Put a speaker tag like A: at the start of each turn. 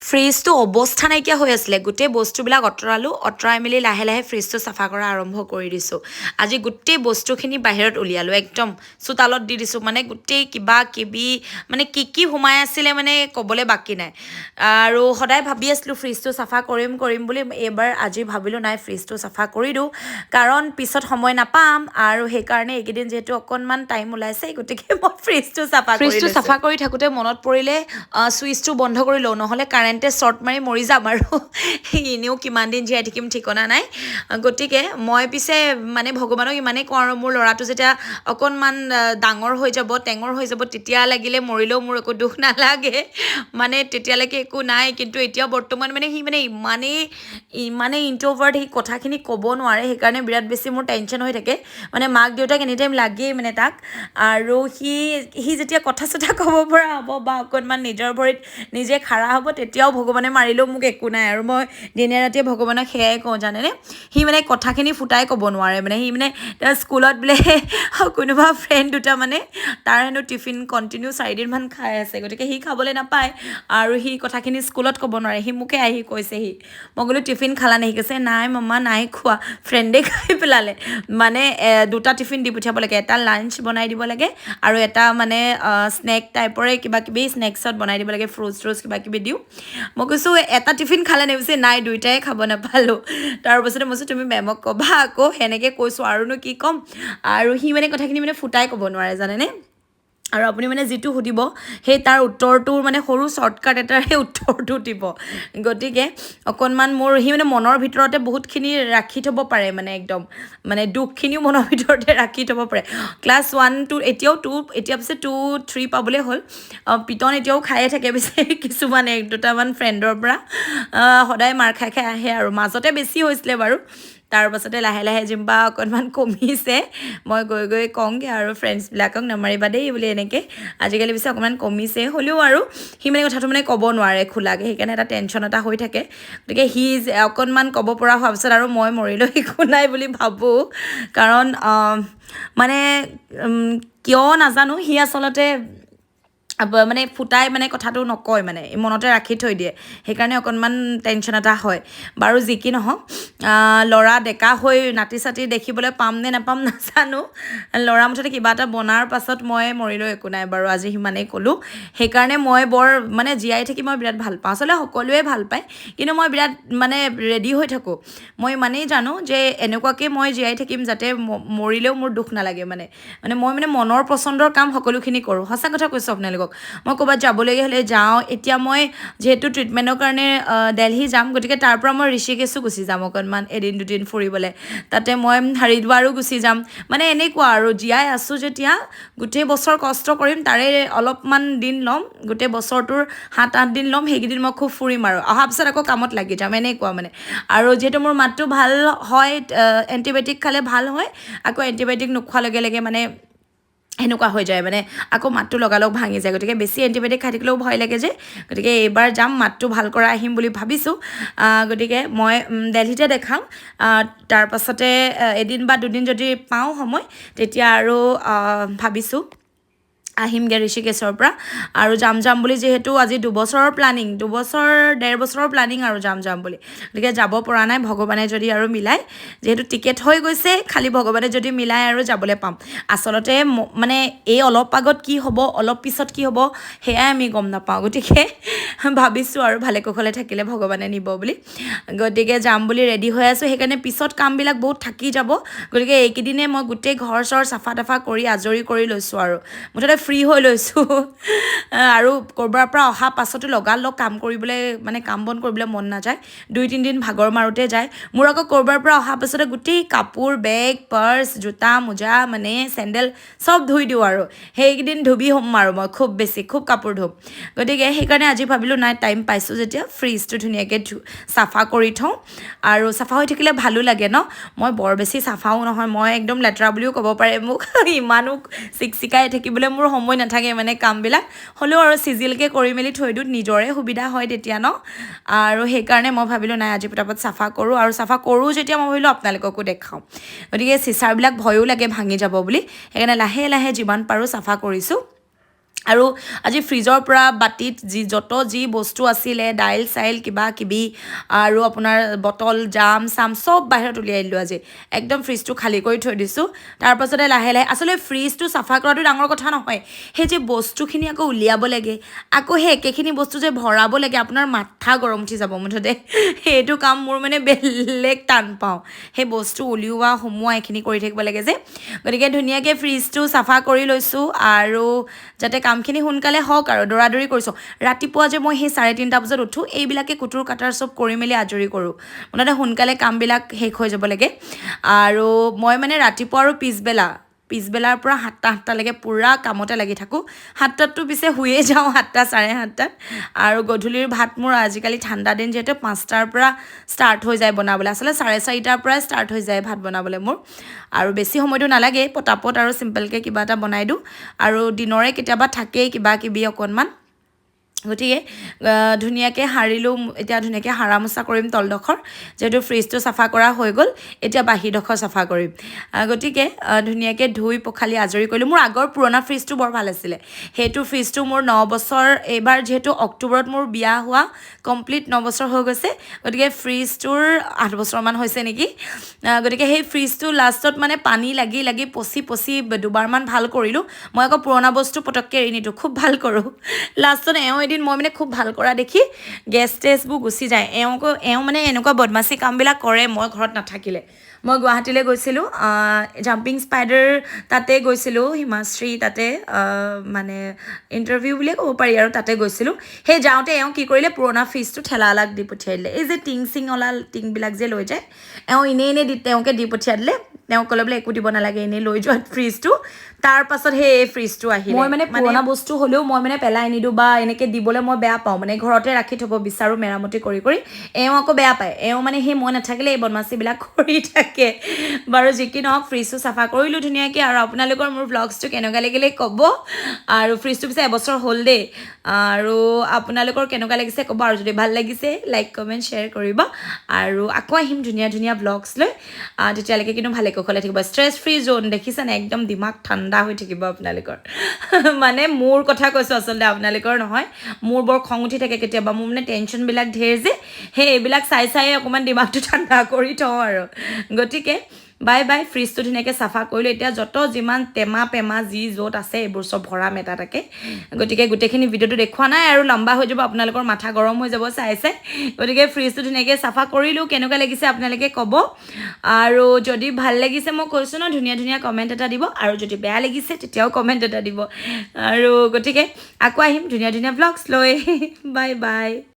A: ফ্ৰিজটো অৱস্থা নাইকিয়া হৈ আছিলে। গোটেই বস্তুবিলাক আঁতৰালোঁ। আঁতৰাই মেলি লাহে লাহে ফ্ৰিজটো চাফা কৰা আৰম্ভ কৰি দিছোঁ। আজি গোটেই বস্তুখিনি বাহিৰত উলিয়ালোঁ, একদম চোতালত দি দিছোঁ। মানে গোটেই কিবা কিবি, মানে কি কি সোমাই আছিলে, মানে ক'বলৈ বাকী নাই। আৰু সদায় ভাবি আছিলোঁ ফ্ৰিজটো চাফা কৰিম কৰিম বুলি। এইবাৰ আজি ভাবিলোঁ, নাই, ফ্ৰিজটো চাফা কৰি দিওঁ, কাৰণ পিছত সময় নাপাম। আৰু সেইকাৰণে এইকেইদিন যিহেতু অকণমান টাইম ওলাইছে, গতিকে মই ফ্ৰিজটো চাফা কৰি
B: ফ্ৰিজটো
A: চাফা কৰি থাকোঁতে মনত পৰিলে ছুইচটো বন্ধ কৰি লওঁ, নহ'লে কাৰেণ্টে শ্বৰ্ট মাৰি মৰি যাম আৰু। এনেও কিমান দিন জীয়াই থাকিম ঠিকনা নাই। গতিকে মই পিছে মানে ভগৱানক ইমানেই কওঁ আৰু, মোৰ ল'ৰাটো যেতিয়া অকণমান ডাঙৰ হৈ যাব, টেঙৰ হৈ যাব, তেতিয়া লাগিলে মৰিলেও মোৰ একো দুখ নালাগে। মানে তেতিয়ালৈকে একো নাই। কিন্তু এতিয়া বৰ্তমান মানে সি মানে ইমানেই ইমানেই ইণ্ট্ৰভাৰ্ট, সি কথাখিনি ক'ব নোৱাৰে। সেইকাৰণে বিৰাট বেছি মোৰ টেনশ্যন হৈ থাকে। মানে মাক দেউতাক এনি টাইম লাগেই মানে তাক। আৰু সি সি যেতিয়া কথা চথা ক'ব পৰা হ'ব বা অকণমান নিজৰ ভৰিত নিজে খাৰা হ'ব, তেতিয়াও ভগৱানে মাৰিলেও মোক একো নাই। আৰু মই দিনে ৰাতিয়ে ভগৱানক সেয়াই কওঁ, জানেনে? সি মানে কথাখিনি ফুটাই ক'ব নোৱাৰে। মানে সি মানে তাৰ স্কুলত বোলে কোনোবা ফ্ৰেণ্ড দুটা মানে তাৰ হেনো টিফিন কণ্টিনিউ 4 দিনমান খাই আছে। গতিকে সি খাবলৈ নাপায় আৰু সি কথাখিনি স্কুলত ক'ব নোৱাৰে। সি মোকে আহি কৈছেহি। মই ক'লো, "টিফিন খালা নে?" সি কৈছে, "নাই মামা, নাই খোৱা, ফ্ৰেণ্ডে খাই পেলালে।" মানে দুটা টিফিন দি পঠিয়াব লাগে। এটা লাঞ্চ বনাই দিব লাগে আৰু এটা মানে স্নেক টাইপৰে কিবা কিবি স্নেক্সত বনাই দিব লাগে, ফ্ৰুটছ চ্ৰুটছ কিবা কিবি দিওঁ। মই কৈছোঁ, "এটা টিফিন খালে নে?" কৈছে, "নাই, দুইটাই খাব নাপালোঁ।" তাৰপাছতে মই কৈছোঁ, "তুমি মেমক ক'বা আকৌ।" সেনেকৈ কৈছোঁ, আৰুনো কি ক'ম? আৰু সি মানে কথাখিনি মানে ফুটাই ক'ব নোৱাৰে, জানেনে? আৰু আপুনি মানে যিটো সুধিব, সেই তাৰ উত্তৰটোৰ মানে সৰু শ্বৰ্টকাট এটাৰে উত্তৰটো দিব। গতিকে অকণমান মোৰ সি মানে মনৰ ভিতৰতে বহুতখিনি ৰাখি থ'ব পাৰে। মানে একদম মানে দুখখিনিও মনৰ ভিতৰতে ৰাখি থ'ব পাৰে। ক্লাছ ওৱান টু, এতিয়াও টু, এতিয়া পিছে টু থ্ৰী পাবলৈ হ'ল। পিটন এতিয়াও খায়ে থাকে পিছে কিছুমান এক দুটামান ফ্ৰেণ্ডৰ পৰা। সদায় মাৰ খাই খাই আহে। আৰু মাজতে বেছি হৈছিলে বাৰু, তাৰ পাছতে লাহে লাহে যেনিবা অকণমান কমিছে। মই গৈ গৈ কওঁগৈ আৰু ফ্ৰেণ্ডছবিলাকক, "নামাৰিবা দেই" বুলি এনেকৈ। আজিকালি পিছে অকণমান কমিছে। হ'লেও আৰু সি মানে কথাটো মানে ক'ব নোৱাৰে খোলাকৈ, সেইকাৰণে এটা টেনশ্যন এটা হৈ থাকে। গতিকে সি যে অকণমান ক'ব পৰা হোৱাৰ পিছত আৰু মই মৰিলেও একো নাই বুলি ভাবোঁ। কাৰণ মানে কিয় নাজানো, সি আচলতে মানে ফুটাই মানে কথাটো নকয়, মানে মনতে ৰাখি থৈ দিয়ে। সেইকাৰণে অকণমান টেনশ্যন এটা হয়। বাৰু যি কি নহওক, ল'ৰা ডেকা হৈ নাতি চাতি দেখিবলৈ পাম নে নাপাম নাজানো। ল'ৰা মুঠতে কিবা এটা বনাৰ পাছত মই মৰিলেও একো নাই। বাৰু, আজি সিমানেই ক'লোঁ। সেইকাৰণে মই বৰ মানে জীয়াই থাকি মই বিৰাট ভাল পাওঁ। আচলতে সকলোৱে ভাল পায়, কিন্তু মই বিৰাট মানে ৰেডি হৈ থাকোঁ। মই ইমানেই জানো যে এনেকুৱাকৈ মই জীয়াই থাকিম যাতে মৰিলেও মোৰ দুখ নালাগে। মানে মানে মই মানে মনৰ পচন্দৰ কাম সকলোখিনি কৰোঁ। সঁচা কথা কৈছোঁ আপোনালোকক। মই ক'ৰবাত যাবলগীয়া হ'লে যাওঁ। এতিয়া মই যিহেতু ট্ৰিটমেণ্টৰ কাৰণে দেলহি যাম, গতিকে তাৰ পৰা মই ঋষিকেশো গুচি যাম অকণমান এদিন দুদিন ফুৰিবলৈ। তাতে মই হৰিদ্বাৰো গুচি যাম। মানে এনেকুৱা আৰু, জীয়াই আছোঁ যেতিয়া গোটেই বছৰ কষ্ট কৰিম, তাৰে অলপমান দিন ল'ম। গোটেই বছৰটোৰ 7-8 দিন ল'ম, সেইকেইদিন মই খুব ফুৰিম আৰু অহাৰ পিছত আকৌ কামত লাগি যাম, এনেকুৱা মানে। আৰু যিহেতু মোৰ মাতটো ভাল হয়, এণ্টিবায়'টিক খালে ভাল হয়। আকৌ এণ্টিবায়'টিক নোখোৱাৰ লগে লগে মানে সেনেকুৱা হৈ যায়, মানে আকৌ মাতটো লগালগ ভাঙি যায়। গতিকে বেছি এণ্টিবায়'টিক খাই থাকিলেও ভয় লাগে যে। গতিকে এইবাৰ যাম, মাতটো ভাল কৰা আহিম বুলি ভাবিছোঁ। গতিকে মই দেলহিতে দেখাম। তাৰপাছতে এদিন বা দুদিন যদি পাওঁ সময়, তেতিয়া আৰু ভাবিছোঁ আহিমগৈ ঋষিকেশৰ পৰা। আৰু যাম যাম বুলি যিহেতু আজি 2 বছৰৰ প্লানিং, 2 বছৰ 1.5 বছৰৰ প্লানিং আৰু যাম যাম বুলি। গতিকে যাব পৰা নাই। ভগৱানে যদি আৰু মিলায়, যিহেতু টিকেট হৈ গৈছে, খালি ভগৱানে যদি মিলায় আৰু যাবলৈ পাম। আচলতে মানে এই অলপ আগত কি হ'ব, অলপ পিছত কি হ'ব, সেয়াই আমি গম নাপাওঁ। গতিকে ভাবিছোঁ আৰু ভালে কুশলে থাকিলে ভগৱানে নিব বুলি। গতিকে যাম বুলি ৰেডি হৈ আছোঁ। সেইকাৰণে পিছত কামবিলাক বহুত থাকি যাব। গতিকে এইকেইদিনে মই গোটেই ঘৰ চৰ চাফা তাফা কৰি আজৰি কৰি লৈছোঁ আৰু মুঠতে ফ্ৰী হৈ লৈছোঁ। আৰু ক'ৰবাৰ পৰা অহা পাছতো লগালগ কাম কৰিবলৈ, মানে কাম বন কৰিবলৈ মন নাযায়। 2-3 দিন ভাগৰ মাৰোঁতে যায় মোৰ। আকৌ ক'ৰবাৰ পৰা অহা পাছতে গোটেই কাপোৰ, বেগ, পাৰ্চ, জোতা, মোজা, মানে চেণ্ডেল চব ধুই দিওঁ। আৰু সেইকেইদিন ধুবি হ'ম আৰু মই খুব বেছি খুব কাপোৰ ধুম। গতিকে সেইকাৰণে আজি ভাবিলোঁ, নাই, টাইম পাইছোঁ যেতিয়া ফ্ৰিজটো ধুনীয়াকৈ চাফা কৰি থওঁ। আৰু চাফা হৈ থাকিলে ভালো লাগে ন? মই বৰ বেছি চাফাও নহয়, মই একদম লেতেৰা বুলিও ক'ব পাৰে মোক। ইমানো চিকচিকাই থাকিবলৈ মোৰ সময় নাথাকে মানে কামবিলাক। হ'লেও আৰু চিজিলকৈ কৰি মেলি থৈ দিওঁ, নিজৰে সুবিধা হয় তেতিয়া ন? আৰু সেইকাৰণে মই ভাবিলোঁ, নাই, আজি পটাপট চাফা কৰোঁ। আৰু চাফা কৰোঁ যেতিয়া মই ভাবিলোঁ আপোনালোককো দেখাওঁ। গতিকে চিচাৰবিলাক ভয়ো লাগে ভাঙি যাব বুলি, সেইকাৰণে লাহে লাহে যিমান পাৰোঁ চাফা কৰিছোঁ। আৰু আজি ফ্ৰিজৰ পৰা বাতিত যি যত যি বস্তু আছিলে, দাইল চাইল কিবা কিবি আৰু আপোনাৰ বটল জাম চাম চব বাহিৰত উলিয়াই দিলোঁ। আজি একদম ফ্ৰিজটো খালী কৰি থৈ দিছোঁ। তাৰপাছতে লাহে লাহে, আচলতে ফ্ৰিজটো চাফা কৰাটো ডাঙৰ কথা নহয়, সেই যে বস্তুখিনি আকৌ উলিয়াব লাগে, আকৌ সেই একেখিনি বস্তু যে ভৰাব লাগে, আপোনাৰ মাথা গৰম উঠি যাব মুঠতে। সেইটো কাম মোৰ মানে বেলেগ টান পাওঁ, সেই বস্তু উলিওৱা সোমোৱা এইখিনি কৰি থাকিব লাগে যে। গতিকে ধুনীয়াকৈ ফ্ৰিজটো চাফা কৰি লৈছোঁ আৰু যাতে কামখিনি সোনকালে হওক আৰু দৌৰা দৌৰি কৰিছোঁ। ৰাতিপুৱা যে মই সেই 3:30 বজাত উঠোঁ, এইবিলাকে কুটুৰ কাটাৰ চব কৰি মেলি আজৰি কৰোঁ, মুঠতে সোনকালে কামবিলাক শেষ হৈ যাব লাগে। আৰু মই মানে ৰাতিপুৱা আৰু পিছবেলা, পিছবেলাৰ পৰা 7টা 8টালৈকে পূৰা কামতে লাগি থাকোঁ। 7টাততো পিছে শুয়ে যাওঁ, 7টা 7:30ত। আৰু গধূলিৰ ভাত মোৰ আজিকালি ঠাণ্ডা দিন যিহেতু 5টাৰ পৰা ষ্টাৰ্ট হৈ যায় বনাবলৈ, আচলতে 4:30ৰ পৰাই ষ্টাৰ্ট হৈ যায় ভাত বনাবলৈ মোৰ। আৰু বেছি সময়টো নালাগে, পটাপট আৰু চিম্পলকৈ কিবা এটা বনাই দিওঁ। আৰু দিনৰে কেতিয়াবা থাকেই কিবা কিবি অকণমান। গতিকে ধুনীয়াকৈ সাৰিলোঁ, এতিয়া ধুনীয়াকৈ সাৰা মোচা কৰিম তলডোখৰ, যিহেতু ফ্ৰিজটো চাফা কৰা হৈ গ'ল, এতিয়া বাহিৰডোখৰ চাফা কৰিম। গতিকে ধুনীয়াকৈ ধুই পখালি আজৰি কৰিলোঁ। মোৰ আগৰ পুৰণা ফ্ৰিজটো বৰ ভাল আছিলে, সেইটো ফ্ৰিজটো মোৰ 9 বছৰ, এইবাৰ যিহেতু অক্টোবৰত মোৰ বিয়া হোৱা কমপ্লিট 9 বছৰ হৈ গৈছে, গতিকে ফ্ৰিজটোৰ 8 বছৰমান হৈছে নেকি। গতিকে সেই ফ্ৰিজটো লাষ্টত মানে পানী লাগি লাগি পচি পচি দুবাৰমান ভাল কৰিলোঁ। মই আকৌ পুৰণা বস্তু পটককৈ এৰি নিদিওঁ, খুব ভাল কৰোঁ। লাষ্টত এওঁ এদিন মই মানে খুব ভাল কৰা দেখি গেছ টেছবোৰ গুচি যায়, এওঁ আকৌ, এওঁ মানে এনেকুৱা বদমাচি কামবিলাক কৰে মই ঘৰত নাথাকিলে। মই গুৱাহাটীলৈ গৈছিলোঁ, জাম্পিং স্পাইডাৰ তাতে গৈছিলোঁ, হিমাশ্ৰী তাতে মানে ইণ্টাৰভিউ বুলিয়ে ক'ব পাৰি আৰু তাতে গৈছিলোঁ। সেই যাওঁতে এওঁ কি কৰিলে, পুৰণা ফ্ৰিজটো ঠেলাৱালাক দি পঠিয়াই দিলে। এই যে টিং চিং ওলা টিংবিলাক যে লৈ যায়, এওঁ এনেই এনেই দি তেওঁকে দি পঠিয়াই দিলে। তেওঁ ক'লে বোলে একো দিব নালাগে, এনেই লৈ যোৱা ফ্ৰিজটো। তাৰ পাছত সেই এই ফ্ৰিজটো আহিলে। মই মানে পুৰণা বস্তু হ'লেও মই মানে পেলাই নিদিওঁ বা এনেকৈ দিবলৈ মই বেয়া পাওঁ, মানে ঘৰতে ৰাখি থ'ব বিচাৰোঁ মেৰামতি কৰি কৰি। এওঁ আকৌ বেয়া পায়, এওঁ মানে সেই মই নাথাকিলে এই বদমাচিবিলাক কৰি থাকে। বাৰু যি কি নহওক, ফ্ৰিজটো চাফা কৰিলোঁ ধুনীয়াকৈ। আৰু আপোনালোকৰ মোৰ ভ্লগছটো কেনেকুৱা লাগিলে ক'ব। আৰু ফ্ৰিজটো পিছে এবছৰ হ'ল দেই। আৰু আপোনালোকৰ কেনেকুৱা লাগিছে ক'ব, আৰু যদি ভাল লাগিছে লাইক কমেণ্ট শ্বেয়াৰ কৰিব। আৰু আকৌ আহিম ধুনীয়া ধুনীয়া ভ্লগছ লৈ। তেতিয়ালৈকে কিন্তু ভালে কুশলে থাকিব। ষ্ট্ৰেছ ফ্ৰী জ'ন দেখিছেনে, একদম দিমাগ ঠাণ্ডা হৈ থাকিব আপোনালোকৰ। মানে মোৰ কথা কৈছোঁ আচলতে, আপোনালোকৰ নহয়। মোৰ বৰ খং উঠি থাকে কেতিয়াবা, মোৰ মানে টেনশ্যনবিলাক ঢেৰ যে, সেই এইবিলাক চাই চাই অকণমান দিমাগটো ঠাণ্ডা কৰি থওঁ আৰু। গতিকে বাই বাই। ফ্ৰিজটো ধুনীয়াকৈ চাফা কৰিলোঁ, এতিয়া যত যিমান টেমা পেমা যি য'ত আছে এইবোৰ চব ভৰাম এটা এটাকৈ। গতিকে গোটেইখিনি ভিডিঅ'টো দেখুওৱা নাই আৰু লম্বা হৈ যাব, আপোনালোকৰ মাথা গৰম হৈ যাব চাই চাই। গতিকে ফ্ৰিজটো ধুনীয়াকৈ চাফা কৰিলোঁ, কেনেকুৱা লাগিছে আপোনালোকে ক'ব। আৰু যদি ভাল লাগিছে, মই কৈছোঁ ন, ধুনীয়া ধুনীয়া কমেণ্ট এটা দিব, আৰু যদি বেয়া লাগিছে তেতিয়াও কমেণ্ট এটা দিব। আৰু গতিকে আকৌ আহিম ধুনীয়া ধুনীয়া ভ্লগছ লৈ। Bye bye.